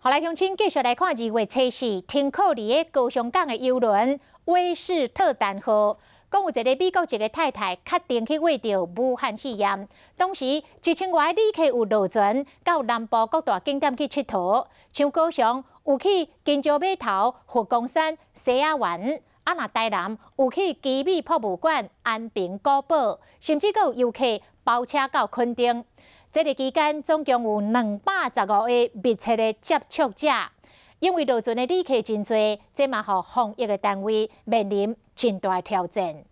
好來，鄉親繼續來看2月初四停靠佇个高雄港的郵輪威士特丹號，講有一个美國籍的太太確定去秽著武漢肺炎。當時一千外旅客有落船到南部各大景點去𨑨迌，像高雄有去金石碼頭、佛光山、西仔灣，啊若台南有去奇美博物館、安平古堡，甚至閣有遊客包車到墾丁。這个期間總共有215个密切的接觸者，因為落船的旅客真濟，這嘛予防疫的單位面臨真大挑戰。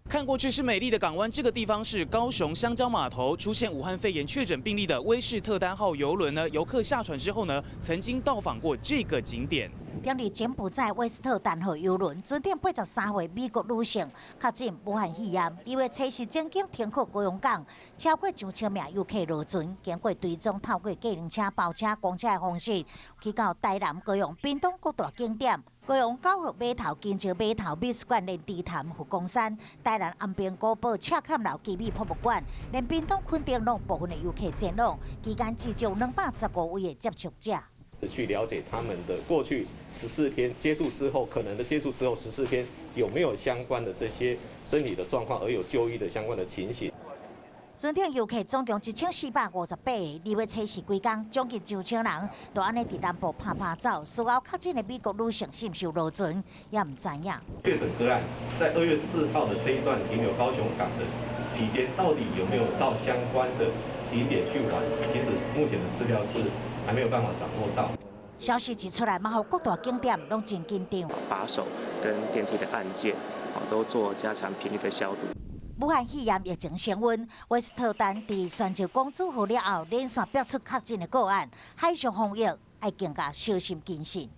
看過去是美麗的港灣，這個地方是高雄香蕉碼頭。出現武漢肺炎確診病例的威士特丹號郵輪呢，遊客下船之後呢，曾經到訪過這個景點。停佇柬埔寨威斯特丹號郵輪，船頂83歲美國女性確診武漢肺炎。2月初四整間停靠高雄港，超過上千名遊客落船，經過追蹤，透過計程車、包車、公車的方式，去到台南、高雄、屏東各大景點。高雄9號碼頭、金石碼頭、美術館、連池潭、佛光山、台南安平古堡、赤崁樓奇美博物館，連屏東墾丁攏部分的遊客前往，期間至少215位的接觸者。去了解他們的過去十四天接觸之後，可能的接觸之後十四天有沒有相關的這些生理的狀況而有就醫的相關的情形。船頂遊客總共1458個，2月初四規工將近上千人，都按呢佇南部趴趴走。事後確診的美國女性是毋是有落船，也毋知影。確診個案在2月4號的這一段停留高雄港的期間，到底有沒有到相關的景點去玩？其實目前的資料是還沒有辦法掌握到。消息一出來，嘛予各大景點攏真緊張。把手跟電梯的按鍵，都做加強頻率的消毒。武漢肺炎疫情升溫，威斯特丹佇旋石公主號了後，連續爆出確診的個案，海上防疫愛更加小心謹慎。